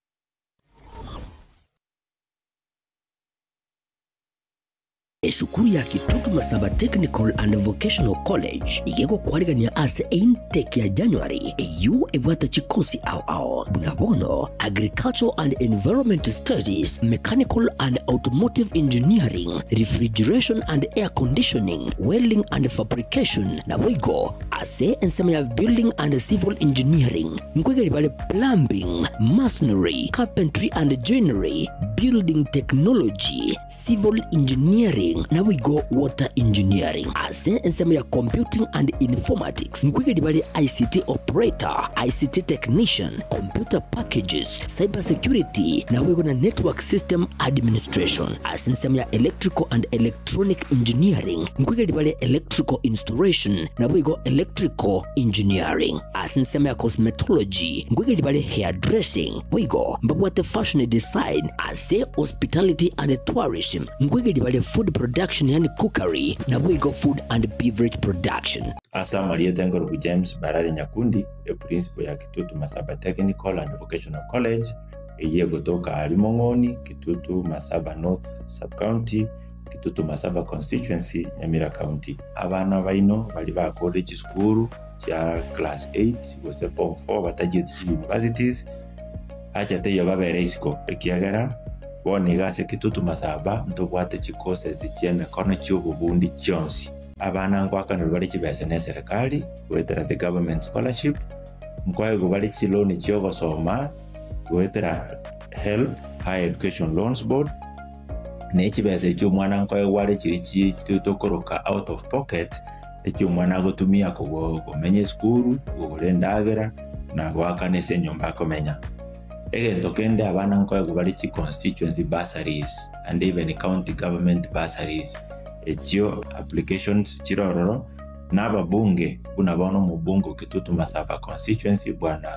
Esukuru ya Kitutu Masaba Technical and Vocational College iga egokwarigania ase eintake ya January eyio ebwate chikosi ao ao buna bono Agricultural and Environment Studies, Mechanical and Automotive Engineering, Refrigeration and Air Conditioning, Welding and Fabrication naboigo ase ensemo ya Building and Civil Engineering nkoigeri bare Plumbing, Masonry, Carpentry and Joinery, Building Technology, Civil Engineering naboigo Water Engineering. Ase ensemo ya Computing and Informatics nkoigeri bare ICT Operator, ICT Technician, Computer Packages, Cyber Security naboigo na Network System Administration. Ase ensemo ya Electrical and Electronic Engineering nkoigeri bare Electrical Installation naboigo Electrical Engineering. Ase ensemo ya Cosmetology nkoigeri bare Hairdressing boigo mbabwate Fashion Design. Ase Hospitality and Tourism nkoigeria bare Food Production yaani Cookery naboigo Food and Beverage Production. Ase amarieta enkorokwa James Barare Nyakundi, eprinciple ya Kitutu Masaba Technical and Vocational College, eyio egotoka aria Mong'oni, Kitutu Masaba North Sub-County, Kitutu Masaba Constituency, Nyamira County. Abana baino baria bakorire chisukuru chia class eight gose form four batachieti chi universities, Acha teiyo babere isiko, ekiagera bono iga ase Kitutu Masaba ntobwate chicourses chi'emekono chi'obobundi chionsi. Abana ngoakanerwa bare chibesa neserekari goetera the government scholarship, nkoegwa bare chiloan chi'ogosoma goetera HELB, Higher Education Loans Board, ne chibesa echio omwana nkoegwa are chiria chi tokoroka out of pocket, echio omwana agotumia komenya esukuru, kogora endagera, na goakana ase enyomba akomenya. Egento kende abana nkoegwa bare chi constituency bursaries and even county government bursaries echio applications chire ororo na ababunge buna bono omobunge o Kitutu Masaba constituency bwana.